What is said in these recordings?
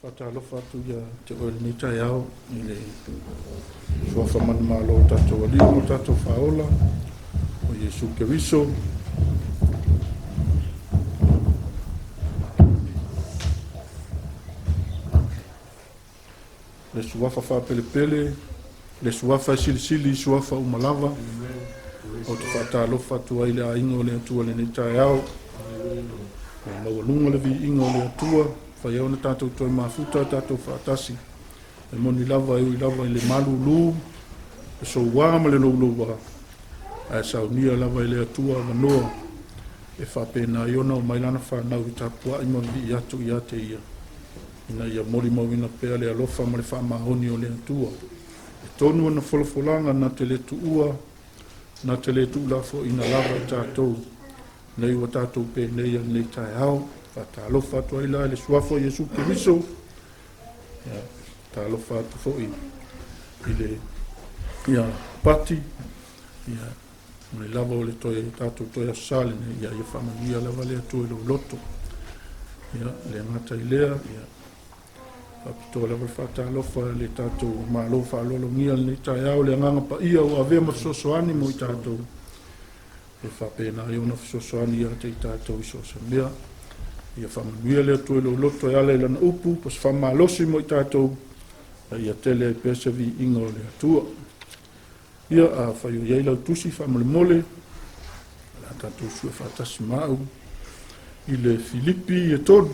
Faatalofa atu ia te oe i lenei taeao i le suafa manumalo o tatou Alii ma tatou Faaola, o Iesu Keriso. Le suafa faapelepele, le suafa e silisili i suafa uma lava. Ou te faatalofa atu ai i le aiga o le Atua i lenei taeao. Ia maualuga le viiga o le Atua, fai ai ona tatou toe mafuta tatou faatasi. E moni lava e ui lava i le malulu, le soua ma le louloua, ae saunia lava e le Atua avanoa e faapena ai ona omai lana fanau e tapuai ma vivii atu ia te ia, ina ia molimauina pea le alofa ma le faamaoni o le Atua. E tonu ona folafolaga na te le tuua, na te le tuulafoaiina lava i tatou, nei ua tatou penei i lenei taeao. Faatalofa atu ai la i le suafa o Iesu Keriso, ia, talofa atu foi i le ia Pati, ia, le lava o le toe tatou toe aso Sa lenei, ia, ia faamanuia lava le Atua i lou loto. Ia, le gata i lea, ia, faapitoa lava le faatalofa i le tatou Malo faaaloalogia lenei taeao, le agaga paia ua avea ma fesoasoani mo i tatou, e faapena ai ona fesoasoani ia te i tatou i so o se mea. Ia faamanuia le Atua i lou loto e ala i lana upu, po o se faamalosi mo i tatou, a ia tele ai pea se viiga o le Atua. Ia, afai o i ai lau tusi faamolemole, o le a tatou sue faatasi ma au i le Filipi e 3.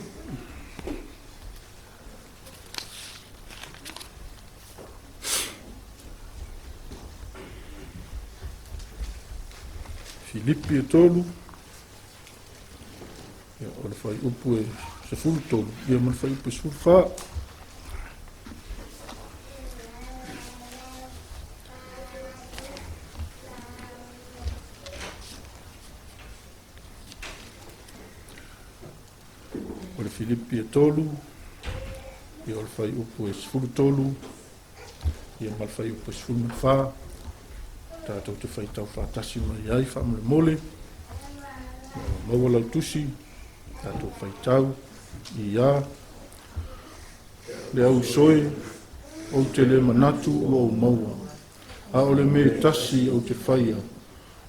Filipi e 3, ia, o le fuaiupu e 13, ia ma le fuaiupu e 14. O le Filipi e 3, ia o le fuaiupu e 13, ia ma le fuaiupu e 14, tatou te faitau faatasi mai ai faamolemole. Ia maua lau tusi, tatou faitau ia le au soe Ou te lē manatu ua ou maua, a o le mea e tasi ou te faia,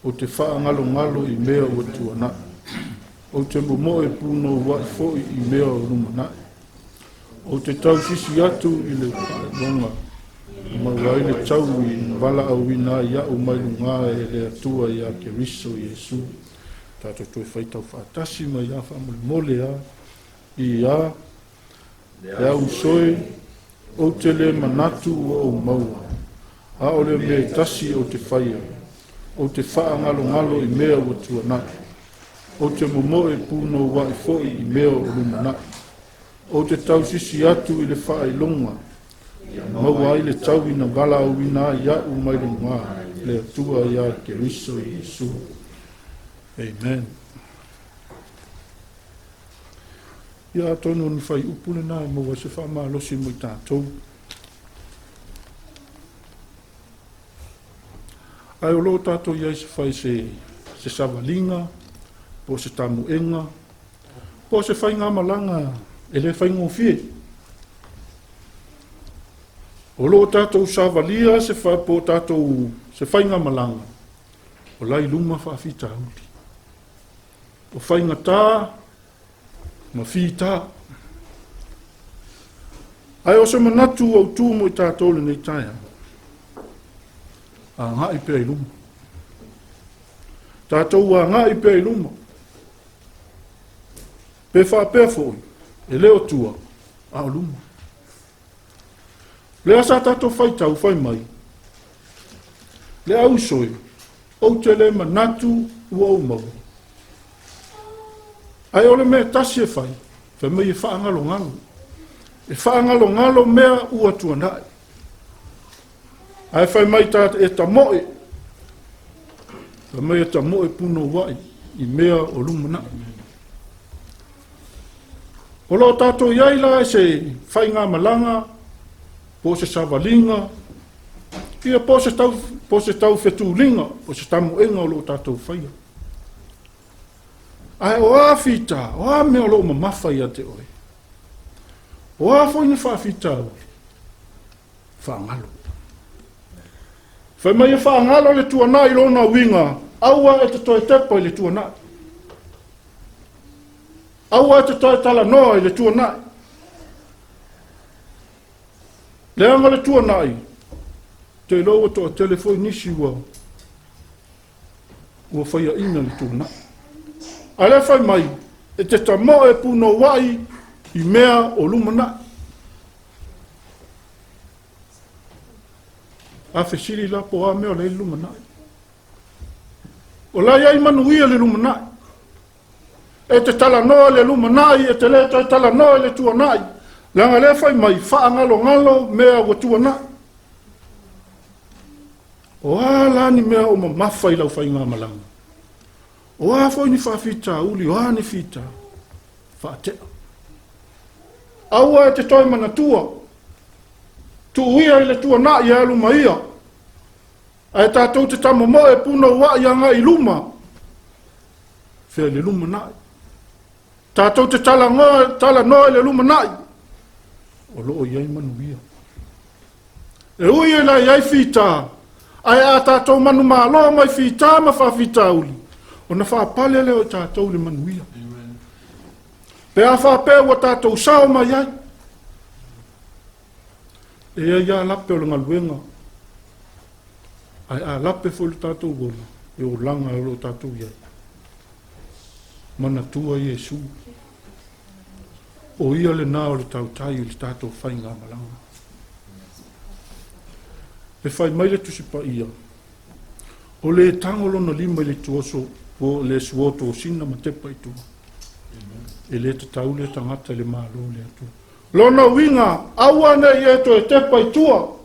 ou te faagalogalo i mea ua tuana'i. Ou te momoe punoua'i foi i mea o lumanai. Ou te tausisi atu i le faailoga e maua ai le taui na valaauina ai au mai luga e le Atua iā Keriso Iesu. Tatou toe faitau faatasi mai a faamolemole a i a le ausoe, ou te lē manatu ua ou maua, a o le mea e tasi ou te faia, ou te faagalogalo i mea ua tuana'i. Ou te momoe punoua'i foi i mea o lumanai. Ou te tausisi atu i le faailoga ia maua ai le taui na valaauina ai au mai luga le Atua iā Keriso Iesu. Amen. Ia atonu o ni whaiupu lenā e maua ai se faamalosi mo i tatou. Ae o lo o tatou i ai se fai se, se savaliga, po o se tamoega, po o se faigamalaga e le faigofie. O lo o tatou savalia se fa, po o tatou se faigamalaga, o la i luma faafitauli. O faigata ma fita. Ae o se manatu ua utu mo i tatou lenei taeao, agai pea i luma. Tatou agai pea i luma. Pe faapea foi, e le o tua, a o luma. Lea sa tatou faitau fai mai, le ausoe, ou te le manatu ua ou maua. Ae o le mea tasi e fai, fai mai e faagalogalo. E faagalogalo mea ua tuanai. Ae fai mai ta e tamoe, fai mai e tamoe punouai i mea o lumanai. O lo o tatou i ai la i se faigamalaga, po o se savaliga, ia po o se tau, po o se taufetuliga, po o se tamoega o lo o tatou faia. Ae o a fita, o a mea o lo o mamafa ia te oe? O a foi ni faafitauli? Faagalo. Fai mai e faagalo le tuanai i lona uiga, aua e te toe tepa i le tuanai. Aua e te toe talanoa i le tuanai. Leaga le tuanai, te iloa ua toatele foi nisi ua ua faiaina le tuanai. A lea fai mai, e te tamoe punouai i mea o lumanai. A fesili la po o a mea o la i le lumanai. O la i ai manuia le lumanai. E te talanoa i le lumanai, e te le toe talanoa i le tuanai. Leaga lea fai mai, faagalogalo mea ua tuanai. O a la ni mea o mamafa i lau faigamalaga? O a foi ni faafitauli, o a ni fita? Faatea. Aua e te toe manatua. Tuu ia i le tuanai e alu ma ia. Ae tatou te tamomoe punouai agai i luma. Fea i le lumanai. Tatou te talanoa, talanoa i le lumanai. O lo o i ai manuia. E ui e la i ai fita, ae a tatou manumalo mai fita ma faafitauli, ona faapale lea o tatou i le manuia. Pe a faapea ua tatou sao mai ai, e i ai a lape o le galuega, ae a lape foi le tatou ola, e olaga o lo o tatou i ai. Manatua Iesu, o ia lenā o le tautai i le tatou faigamalaga. E fai mai le Tusi Paia, o le tago lona lima i le tuoso o le suo tosina ma tepa i tua. E le tatau lea tagata i le Malo o le Atua. Lona uiga, aua ne i e toe tepa i tua.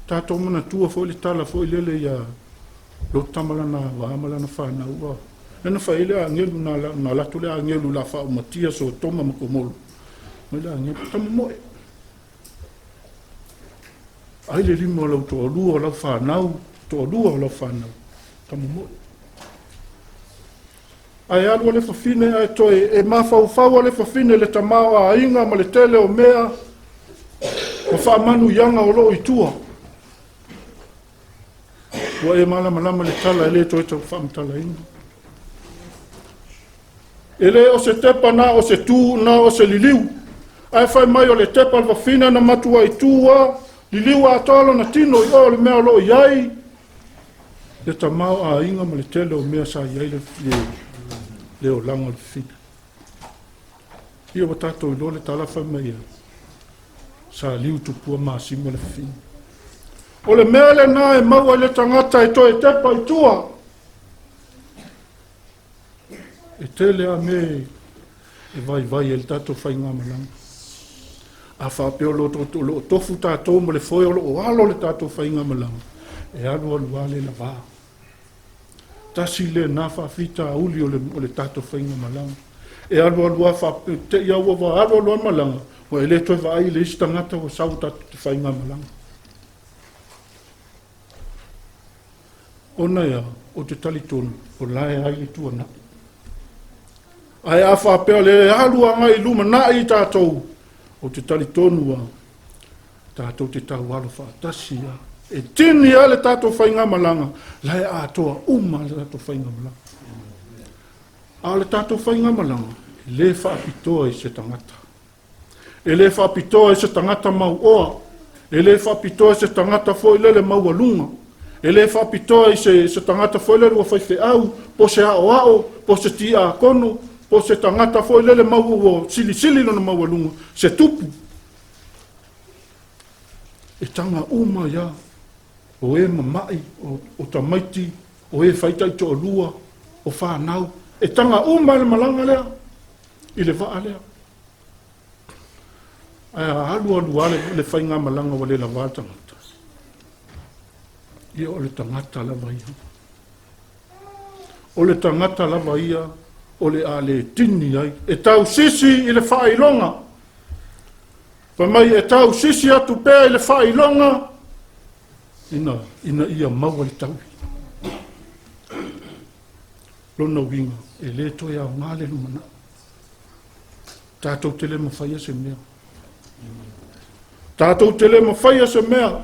Tatou manatua foi le tala foi lele ia Lota ma lana va ma lana fanau ua lana fai ai le agelu na, na lato le agelu la faaumatia Sotoma ma Komolo. Mai le agelu tamomoe. Ai le lima o lau toalua o lau fanau, toalua o lau fanau, tamomoe. Ae alu a le fafine ae toe e mafaufau a le fafine le tama o aiga ma le tele o mea. Ma faamanuiaga o loo i tua. Ua e malamalama le tala e le toe tau faamatalaina. E le o se tepa na o se tu na o se liliu. Ae fai mai o le tepa le fafina na matua i tua, liliu atoa lona tino i o le mea o loo i ai. Le tamaoaiga ma le tele o mea sa i ai le olaga o le fafina. Ia ua tatou iloa le tala fai mai ia. Sa liu tupua masima le fafina. O le mea lena e maua i le tagata e toe tepa i tua. E tele a mea e vaivai ai le tatou faigamalaga. A faapea o lo o tofu tatou ma le foe o lo o alo le tatou faigamalaga, e alu alu lava le lava. Tasi lena faafitauli o le tatou faigamalaga. E alu alu lava te i ua alu alu lava malaga, ua e le toe vaai i le isi tagata ua sau tatou te faigamalaga. Ona ea, o te talitonu, o la e ai le tuanai. Ae a faapea le alu agai i lumanai i tatou, o te talitonu a, tatou te taualo faatasi a. E tini a le tatou faigamalaga, la e atoa uma le tatou faigamalaga. A o le tatou faigamalaga, le faapitoa i se tagata. E le faapitoa i se tagata mauoa, e le faapitoa i se tagata foi lele maualuga, e le faapitoa i se tagata foi lele ua faifeau, po se aoao, po se tiakono, po se tagata foi lele ua silisili lona maualuga, se tupu. E taga uma ia, o e mamai, o tamaiti, o e faitai toalua, o whanau. E taga uma le malaga lea, i le vaa lea. Ae a alu alu lava le faigamalaga ua le lava le tagata. Ia o le tagata lava ia. O le tagata lava ia o le a le tini ai. E tausisi i le faailoga. Fai mai e tausisi atu pea i le faailoga ina ia maua le taui. Lona uiga, e le toe aoga le lumanai. Tatou te le mafaia se mea. Tatou te le mafaia se mea.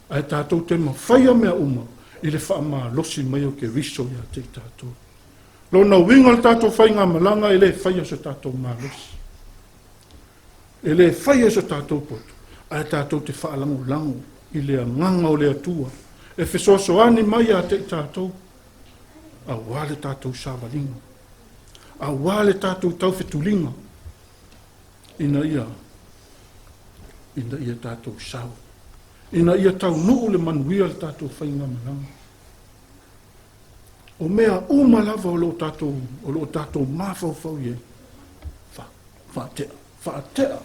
Ae tatou te mafaia mea uma i le faamalosi mai o Keriso ia te i tatou. Lona uiga o le tatou faigamalaga e le faia so tatou malosi. E le faia so tatou poto, ae tatou te faalagolago i le agaga o le Atua e fesoasoani mai ia te i tatou, aua le tatou savaliga, aua le tatou taufetuliga, ina ia tatou sau, ina ia taunuu le manuia le tatou faigamalaga. O mea uma lava o lo o tatou mafaufau i ai, faatea, faatea.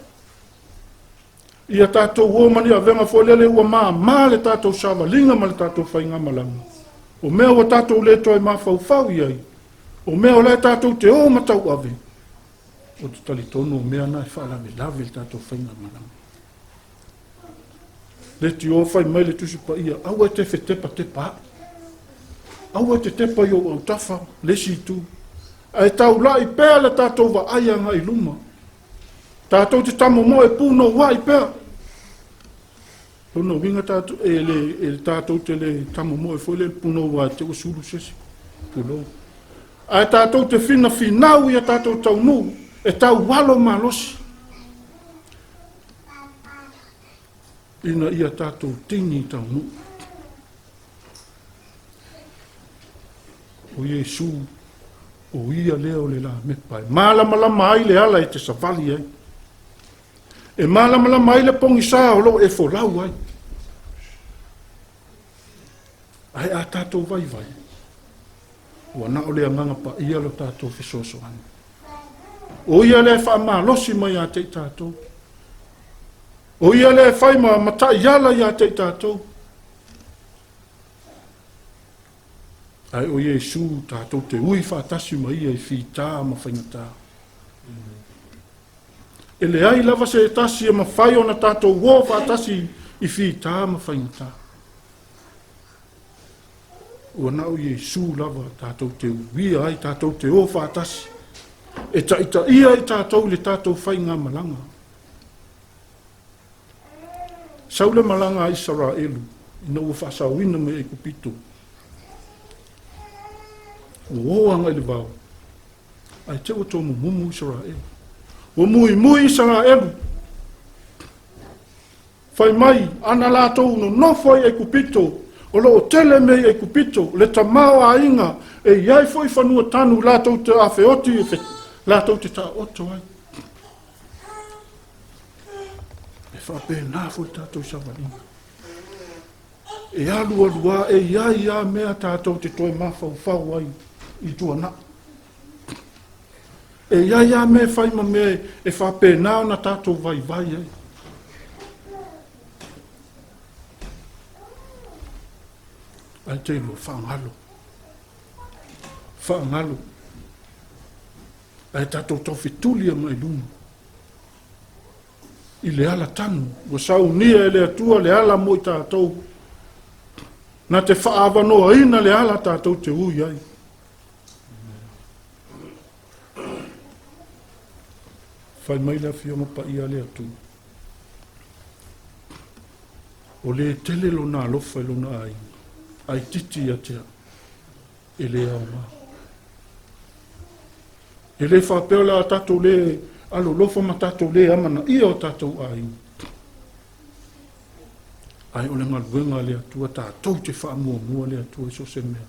Ia tatou o ma ni avega foi lele ua māmā le tatou savaliga ma le tatou faigamalaga. O mea ua tatou le toe mafaufau i ai, o mea o la e tatou te o ma tauave, o te talitonu o mea na e faalavelave le tatou faigamalaga. Le tio fai mai le Tusi Paia, aua e te fetepatepa ai. Aua e te tepa i ou autafa, le isi itu. Ae taulai pea le tatou vaai agai i luma. Tatou te tamomoe punouai pea. Lona uiga tatou, e le tatou te le tamomoe foi le punouai te ua sulu se isi. Tulou. Ae tatou te finafinau ia tatou taunuu e taualo malosi. Ina ia tatou tini taunuu. O Iesu, o ia lea o le lamepa e malamalama ai le ala e te savali ai. E malamalama ai le pogisa o loo e folau ai. Ae a tatou vaivai, ua na o le agaga paia lo tatou fesoasoani. O ia lea e faamalosi mai ia te i tatou. O ia lea e fai ma mataiala ia te i tatou. Ae o Iesu tatou te ui faatasi ma ia i fita ma faigata. E leai lava se tasi e mafai ona tatou o faatasi i fita ma faigata. Ua na o Iesu lava tatou te uia ai, tatou te o faatasi. E taitaia i tatou i le tatou faigamalaga. Sau le malaga a Isaraelu ina ua faasaoina mai Aikupito. Ua o agai i le vao, ae te ua tomumumu Isaraelu. Ua muimui Isaraelu. Fai mai, ana latou nonofo ai Aikupito, o lo o tele mea i Aikupito, le tamaoaiga, e i ai foi fanua tanu latou te afeoti, latou te taoto ai. E faapena foi le tatou savaliga. E alu alu a, e i ai lava mea tatou te toe mafaufau ai i tuanai. E i ai lava mea e fai ma mea e faapena ona tatou vaivai ai. Ae te iloa, faagalo. Faagalo. Ae tatou taufetuli agai luma i le ala tanu ua saunia e le Atua le ala mo i tatou, na te faaavanoaina le ala tatou te ui ai. Fai mai le Afioga Paia a le Atua, o le tele lona alofa i lona aiga, a itiiti ia te au, e le aoga. E le faapea o le a tatou le alolofa ma tatou le amanaia o tatou aiga. Ae o le galuega a le Atua, tatou te faamuamua le Atua i so o se mea.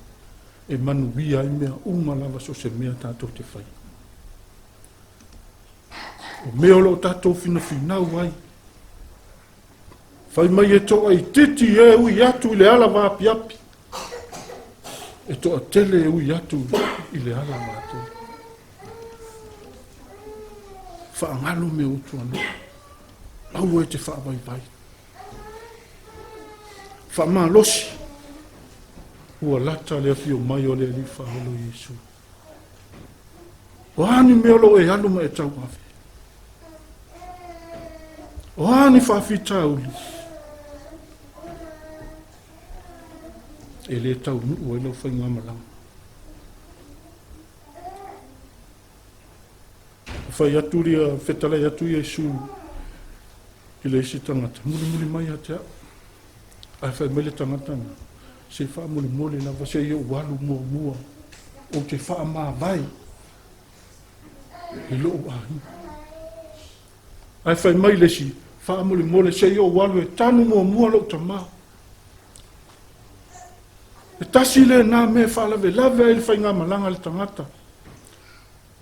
E manuia ai mea uma lava so o se mea tatou te fai. O mea o lo o tatou finafinau ai, Fai mai e toaitiiti e ui atu i le ala vaapiapi, e toatele e ui atu i le ala vatele. Faagalo mea ua tuanai, aua e te faavaivai. Faamalosi, ua lata le afio mai o le Alii Faaolo Iesu. O a ni mea o lo o e alu ma e tauave? O a ni faafitauli? E le taunuu ai lau faigamalaga. Fai atu lia, fetalai atu Iesu i le isi tagata, mulimuli mai ia te au. Ae fai mai le tagata na, se faamolemole lava se i ou alu muamua, ou te faamavae i lou aiga. Ae fai mai le isi, faamolemole se i ou alu e tanu muamua lou tama. E tasi lena mea e faalavelave ai le faigamalaga a le tagata.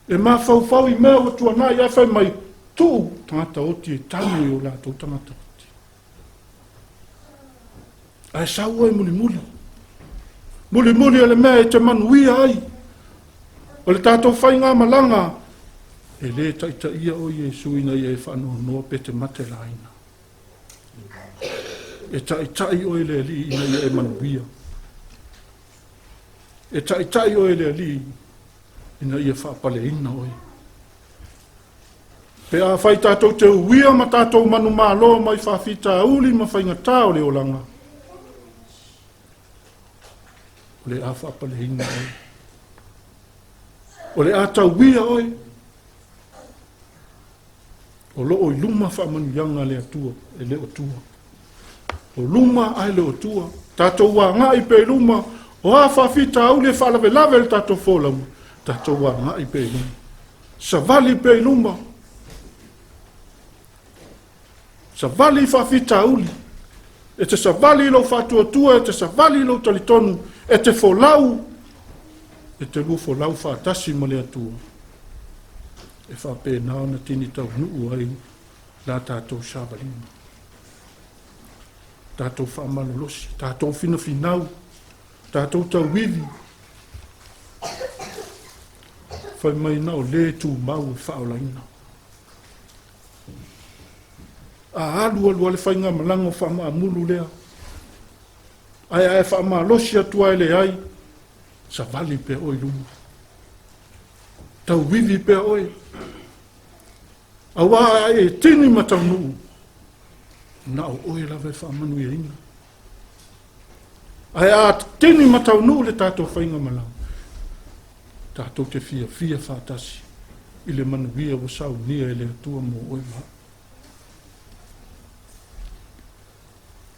E mafaufau i mea ua tuanai ae fai mai, tuu tagata oti e tanu i o latou tagata oti. Ae sau ai mulimuli. Mulimuli o le mea e te manuia ai. O le tatou faigamalaga, e le taitaia o Iesu ina ia e faanoanoa pe te mate laina. E taitai oe le Alii ina ia e manuia. E taitai oe le Alii ina ia faapaleina oe. Pe afai tatou te uia ma tatou manumalo mai faafitauli ma faigatā o le olaga, o le a faapaleina oe. O le a tauia oe. O lo o i luma faamanuiaga a le Atua e le o tua. O luma ae le o tua. Tatou agai pea i luma, o a faafitauli e faalavelave le tatou folauga, tatou agai pea i luma. Savali pea i luma. Savali i faafitauli. E te savali i lou faatuatua, e te savali i lou talitonu, e te folau, e te lua folau faatasi ma le Atua. E faapena ona tini taunuu ai la tatou savaliga. Tatou faamalolosi, tatou finafinau, tatou tauivi, fai mai na o le tumau e faaolaina. A alu alu a le faigamalaga o faamaamulu lea, ae a e faamalosi atu a e leai, savali pea oe i luma. Tauivi pea oe. Auā a e tini ma taunuu, na o oe lava e faamanuiaina. Ae a tini ma taunuu le tatou faigamalaga, tatou te fiafia faatasi i le manuia ua saunia e le Atua mo oe ma au.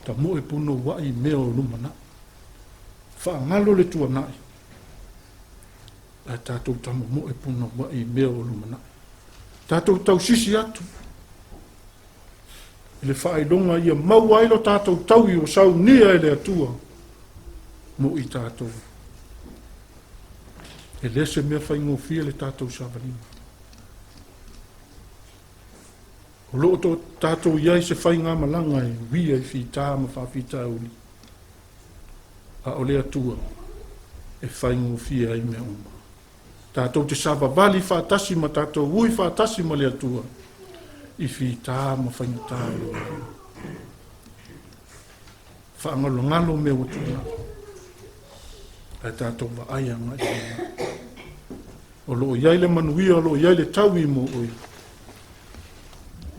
Tamoe punouaʻi i mea o lumanai. Faagalo le tuanai, ae tatou tamomoe punouaʻi i mea o lumanai. Tatou tausisi atu i le faailoga ia maua ai lo tatou taui ua saunia e le Atua mo i tatou. E le se mea faigofie le tatou savaliga. O lo o to tatou i ai se faigamalaga e uia i fita ma faafitauli, a o le Atua e faigofie ai mea uma. Tatou te savavali faatasi ma tatou ui faatasi ma le Atua i fita ma faigata o le olaga. Faagalogalo mea ua tuanai, ae tatou vaai agai i lumanai. O lo o i ai le manuia, o lo o i ai le taui mo oe,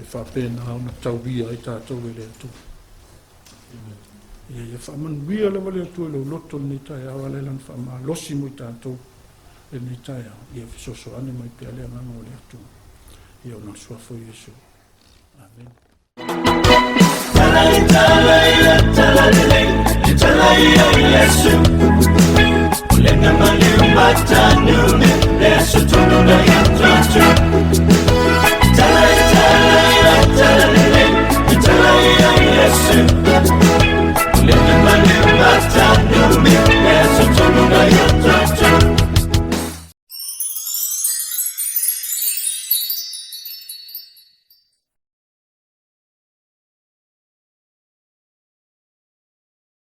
e faapena ona tauia ai tatou e le Atua. Ia, ia faamanuia lava le Atua i lou loto i lenei taeao, ala i lana faamalosi mo i tatou i lenei taeao. Ia fesoasoani mai pea le agaga o le Atua. Ia ona o le suafa o Iesu. Amene.